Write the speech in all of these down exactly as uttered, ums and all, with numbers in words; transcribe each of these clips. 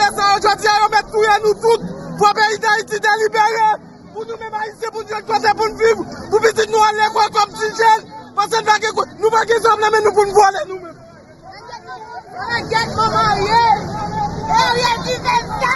Lè sa yo, jodi a, yo mèt touye nou tout. Pou peyi Dayiti delibere. Pou nou menm Ayisyen, pou nou jwenn kote pou n viv. Pou pitit nou al lekòl kòm ti jèn. Paske n pa gen ko-, nou pa gen zam nan men nou pou n vòlè nou menm. Ariel ki fè sa!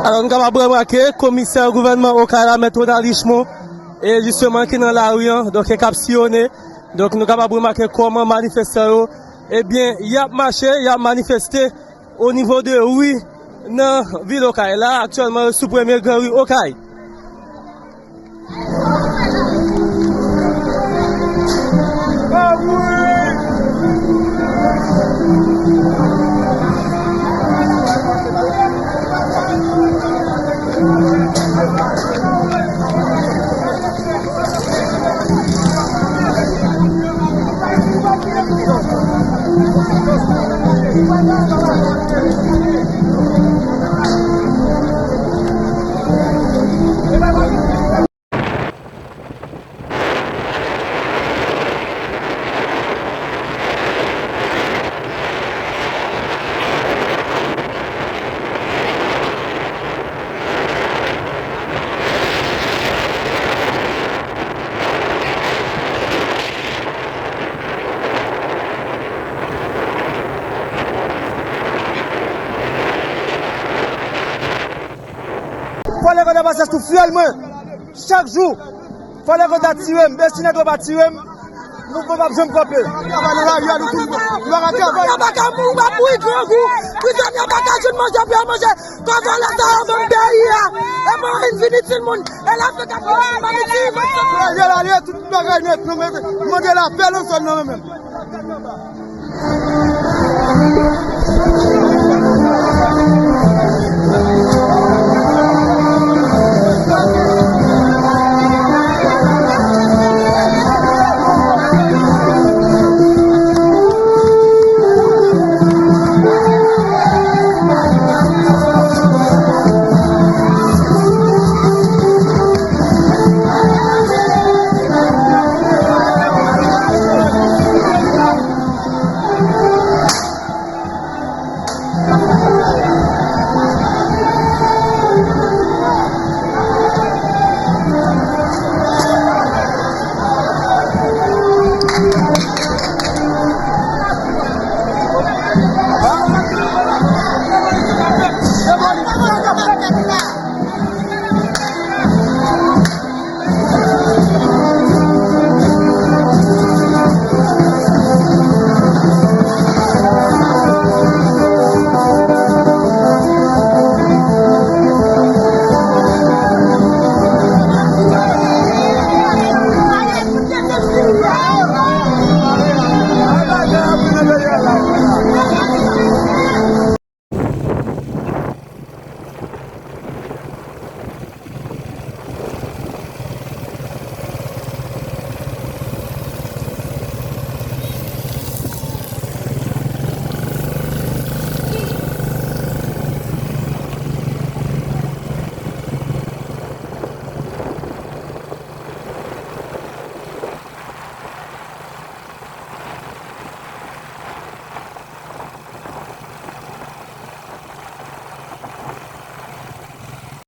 Alò, nou kapab remake, komisè gouvènman Okay la, Mèt Ronald Richemond, e jisteman ki nan lari an, donk, e k ap siyonnen. Donk, nou kapab remake kòman manifestan yo, ebyen, y ap mache, y ap manifeste o nivo de ri nan vil Okay la. Aktyèlman, yo sou premye gran ri Okay. Fò lè konn ap pase sou fyèl mwen. Chak jou. Fò lè konn ta tire m. E si nèg yo pa tire m, mouvman p ap janm kanpe. Travay nan lari a, nou tout, nou pa ka travay. Yo pa ka mouri, pa mouri grangou. Prizonye pa ka jwenn manje pou yo manje. Kòkòt sa yo vann peyi a. E Moyiz vin itil moun. E Lafrik ap vin itil Ayiti. Lari a, lari a, tout bagay nèt, nou mete, mande lapè nan zòn nan menm.